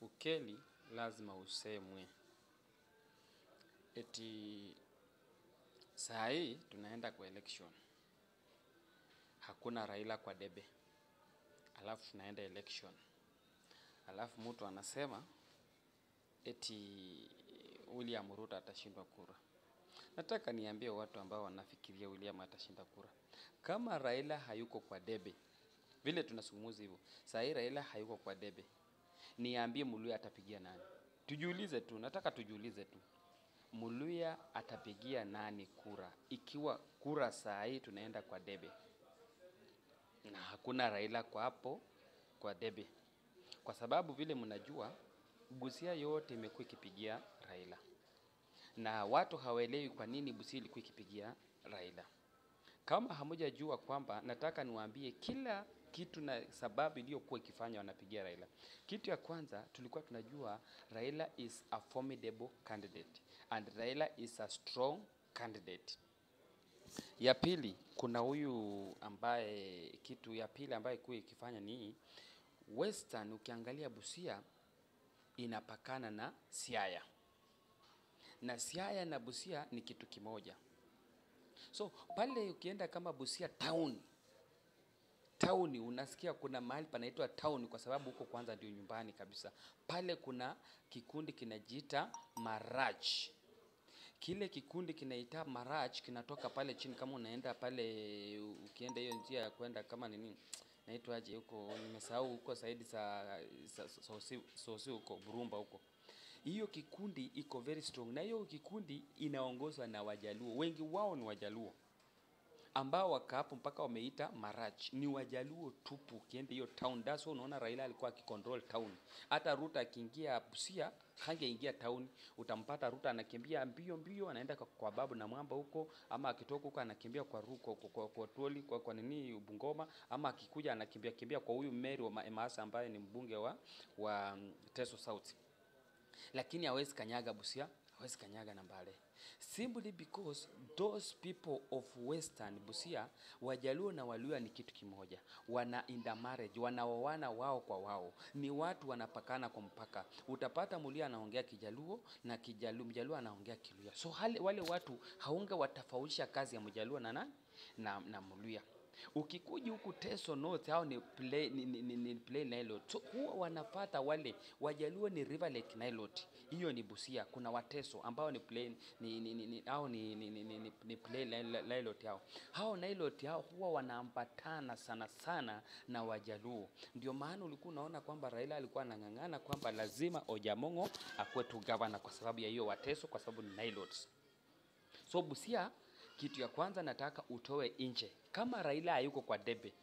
Ukweli lazima usemwe. Eti saa hii tunaenda kwa election. Hakuna Raila kwa debe. Alafu tunaenda election. Alafu mtu anasema eti William Ruto atashindwa kura. Nataka niambie watu ambao wanafikiria William atashinda kura. Kama Raila hayuko kwa debe, vile tunazungumza hivyo, saa hii Raila hayuko kwa debe, niambie Muluya atapigia nani? Tujiulize tu, nataka tujiulize tu. Muluya atapigia nani kura ikiwa kura saa hii tunaenda kwa debe na hakuna Raila kwa hapo kwa debe? Kwa sababu vile mnajua Busia yote imekuwa ikipigia Raila na watu hawaelewi kwa nini Busia ilikuwa ikipigia Raila. Kama hamujajua kwamba, nataka niwaambie kila kitu na sababu iliyokuwa ikifanya wanapigia Raila. Kitu ya kwanza tulikuwa tunajua Raila is a formidable candidate and Raila is a strong candidate. Ya pili, kuna huyu ambaye, kitu ya pili ambaye ilikuwa ikifanya ni Western, ukiangalia Busia inapakana na Siaya, na Siaya na Busia ni kitu kimoja. So pale ukienda kama Busia town, town unasikia kuna mahali panaitwa town kwa sababu huko kwanza ndio nyumbani kabisa. Pale kuna kikundi kinajiita Marach. Kile kikundi kinaita Marach kinatoka pale chini, kama unaenda pale, ukienda hiyo njia ya kwenda kama nini naitwaje huko, nimesahau huko saidi sa sosi, sosi huko Burumba huko. Hiyo kikundi iko very strong, na hiyo kikundi inaongozwa na Wajaluo, wengi wao ni Wajaluo ambao waka hapo mpaka wameita Marach, ni Wajaluo tupu. Ukienda hiyo town, that's why unaona Raila alikuwa akicontrol town. Hata Ruto akiingia Busia hangeingia town, utampata Ruto anakimbia mbio mbio, anaenda kwa babu na mwamba huko, ama akitoka huko anakimbia kwa Ruko kwa Tuoli kwa nini Bungoma, ama akikuja anakimbia kimbia kwa huyu Mary wa Emasa ambaye ni mbunge wa Teso South, lakini hawezi kanyaga Busia, hawezi kanyaga na Mbale, simply because those people of Western Busia, Wajaluo na Waluya ni kitu kimoja, wana intermarriage, wanaoana wao kwa wao, ni watu wanapakana kwa mpaka. Utapata Mluya anaongea Kijaluo na Kijaluo, Mjaluo anaongea Kiluya, so wale watu haunge watofautisha kazi ya Mjaluo na nani na Mluya. Ukikuja huku Teso North, hao ni play, ni play Nilote. So huwa wanapata wale Wajaluo ni River Lake Nilote. Hiyo ni Busia. Kuna Wateso ambao ni play ni hao ni play Nilote hao. Hao Nilote hao huwa wanaambatana sana sana na Wajaluo. Ndio maana ulikuwa unaona kwamba Raila alikuwa anang'ang'ana kwamba lazima Ojamongo akuwe tu governor kwa sababu ya hiyo Wateso, kwa sababu ni Nilotes. So Busia, kitu ya kwanza nataka utoe nje. Kama Raila hayuko kwa debe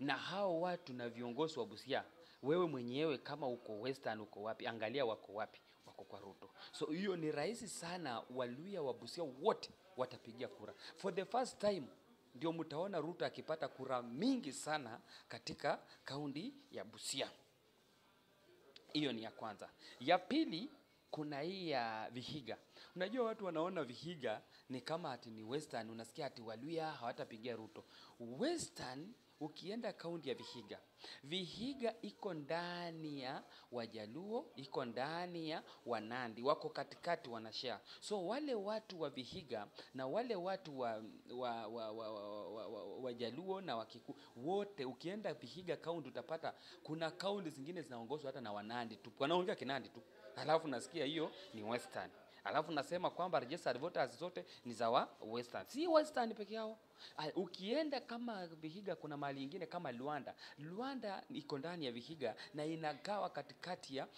na hao watu na viongozi wa Busia, wewe mwenyewe kama uko Western uko wapi? Angalia wako wapi? Wako kwa Ruto. So hiyo ni rahisi sana, Waluya wa Busia wote watapigia kura. For the first time ndio mtaona Ruto akipata kura mingi sana katika kaunti ya Busia. Hiyo ni ya kwanza. Ya pili, kuna hii ya Vihiga. Unajua watu wanaona Vihiga ni kama ati ni Western, unasikia ati Waluya hawatapigia Ruto. Western, ukienda kaunti ya Vihiga, Vihiga iko ndani ya Wajaluo, iko ndani ya Wanandi, wako katikati wanashare. So wale watu wa Vihiga na wale watu wa Wajaluo na Wakiku wote, ukienda Vihiga kaunti utapata kuna kaunti zingine zinaongozwa hata na Wanandi tu, wanaongea Kinandi tu, alafu nasikia hiyo ni Western. Alafu nasema kwamba registered voters zote ni za wa Western. Si Western peke yao. Ukienda kama Vihiga kuna mahali ingine kama Luanda. Luanda iko ndani ya Vihiga na inagawa katikati ya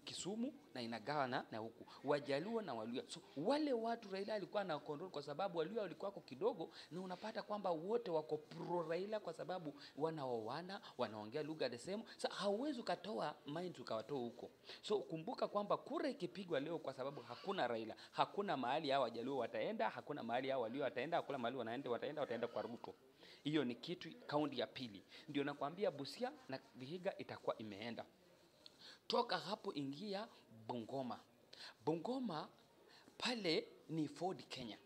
Kisumu na inagawa na huku Wajaluo na Waluya. So wale watu Raila alikuwa na control kwa sababu Waluya walikuwa wako kidogo, na unapata kwamba wote wako pro Raila kwa sababu wanaoana, wanaongea lugha the same. So hauwezi ukatoa mind ukawatoa huko. So kumbuka kwamba kura ikipigwa leo, kwa sababu hakuna Raila, hakuna mahali hao Wajaluo wataenda, hakuna mahali hao Waluya wataenda, hakuna mahali wanaenda, wataenda kwa Ruto. Hiyo ni kitu kaunti ya pili. Ndio nakwambia Busia na Vihiga itakuwa imeenda. Toka hapo ingia Bungoma. Bungoma pale ni Ford Kenya.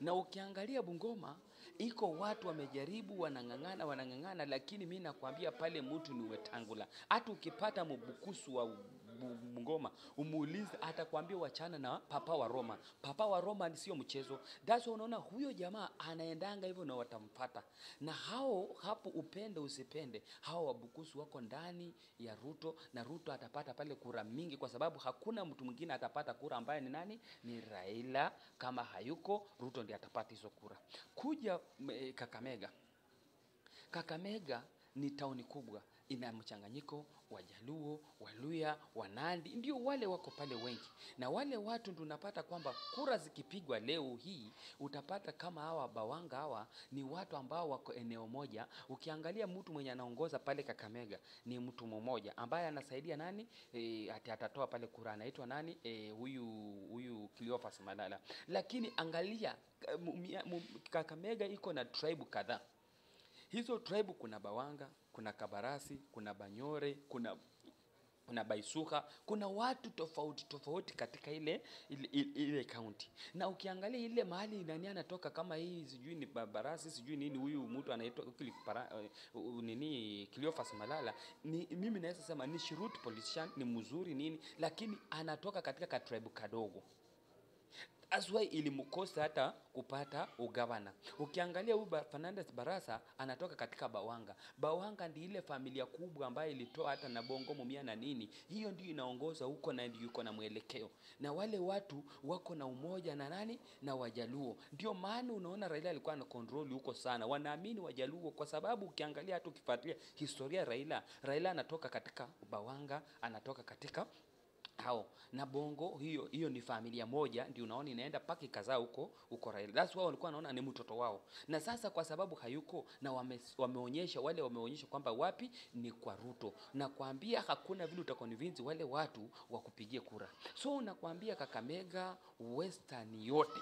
Na ukiangalia Bungoma Iko watu wamejaribu, wanang'ang'ana, wanang'ang'ana, lakini mi nakwambia pale mtu ni Wetangula. Hata ukipata mbukusu wa Bungoma umuulize, atakwambia wachana na Papa wa Roma. Papa wa Roma ni sio mchezo. That's why unaona huyo jamaa anaendanga hivyo na watamfuata. Na hao hapo, upende usipende, hao Wabukusu wako ndani ya Ruto, na Ruto atapata pale kura mingi, kwa sababu hakuna mtu mwingine atapata kura ambaye ni nani? Ni Raila. Kama hayuko, Ruto ndiye atapata hizo kura. Kuja Kakamega. Kakamega ni tauni kubwa, ina mchanganyiko wa Jaluo, Waluya, Wanandi, ndio wale wako pale wengi. Na wale watu ndio unapata kwamba kura zikipigwa leo hii, utapata kama hawa Bawanga hawa ni watu ambao wako eneo moja. Ukiangalia mtu mwenye anaongoza pale Kakamega ni mtu mmoja ambaye anasaidia nani? Ati atatoa pale kura, anaitwa nani? Huyu Cleophas Malala. Lakini angalia Kakamega iko na tribe kadhaa. Hizo tribe kuna Bawanga, kuna Kabarasi, kuna Banyore, kuna Baisuka, kuna watu tofauti tofauti katika ile county. Na ukiangalia ile mahali nani anatoka kama hii sijui ni Barasi, sijui nini, huyu mtu anaitwa nini Cleophas Malala, ni mimi naweza sema ni shrewd politician, ni mzuri nini, lakini anatoka katika ka tribe kadogo. That's why ilimkosa hata kupata ugavana. Ukiangalia huyu Fernandes Barasa anatoka katika Bawanga. Bawanga ndi ile familia kubwa ambayo ilitoa hata na Bongo Mumia na nini. Hiyo ndio inaongoza huko na ndio iko na mwelekeo. Na wale watu wako na umoja na nani? Na Wajaluo. Ndio maana unaona Raila alikuwa ana control huko sana. Wanaamini Wajaluo kwa sababu ukiangalia hata ukifuatilia historia Raila, Raila anatoka katika Bawanga, anatoka katika hao na Bongo. Hiyo ni familia moja, ndio unaona inaenda paki kadhaa huko huko Raila. That's why walikuwa wanaona ni mtoto wao. Na sasa kwa sababu hayuko na wameonyesha wale wameonyesha kwamba wapi ni kwa Ruto, na kuambia hakuna vile utaconvince wale watu wa kupigia kura. So nakwambia Kakamega, Western yote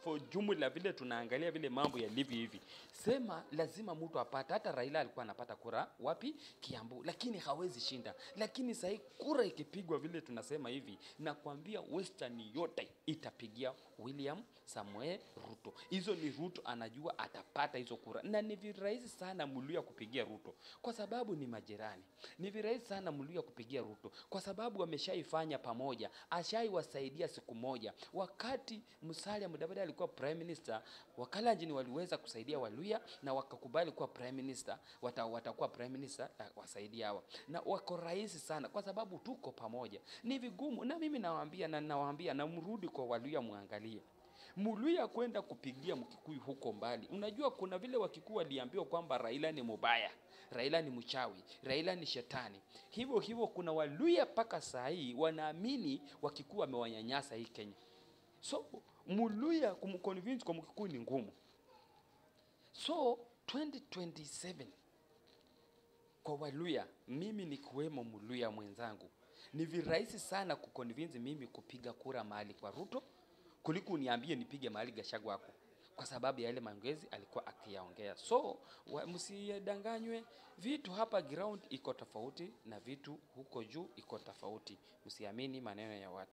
for jumla vile tunaangalia vile mambo yalivyo hivi, sema lazima mtu apate. Hata Raila alikuwa anapata kura wapi? Kiambu, lakini hawezi shinda. Lakini sasa kura ikipigwa vile tunasema hivi, nakwambia Western yote itapigia William Samoei Ruto. Hizo ni Ruto anajua atapata hizo kura, na ni virahisi sana Mluya kupigia Ruto kwa sababu ni majirani. Ni virahisi sana Mluya kupigia Ruto kwa sababu wameshaifanya pamoja, ashaiwasaidia siku moja. Wakati Musalia Mudavadi alikuwa prime minister, Wakalenjin waliweza kusaidia Waluya na wakakubali kuwa prime minister, watakuwa prime minister wasaidia hawa, na wako rahisi sana kwa sababu tuko pamoja. Ni vigumu, na mimi nawaambia na nawaambia na mrudi kwa Waluya, muangalie Muluya kwenda kupigia Mkikuyu huko mbali. Unajua kuna vile Wakikuyu waliambiwa kwamba Raila ni mubaya, Raila ni mchawi, Raila ni shetani. Hivyo hivyo kuna Waluya mpaka saa hii wanaamini Wakikuyu wamewanyanyasa hii Kenya. So Muluya kumconvince kwa Mkikuyu ni ngumu. So 2027 kwa Waluya, mimi nikiwemo Muluya mwenzangu, ni virahisi sana kuconvince mimi kupiga kura mahali kwa Ruto kuliko uniambie nipige mahali Gachagua wako, kwa sababu ya yale maongezi alikuwa akiyaongea. So msidanganywe, vitu hapa ground iko tofauti na vitu huko juu iko tofauti. Msiamini maneno ya watu.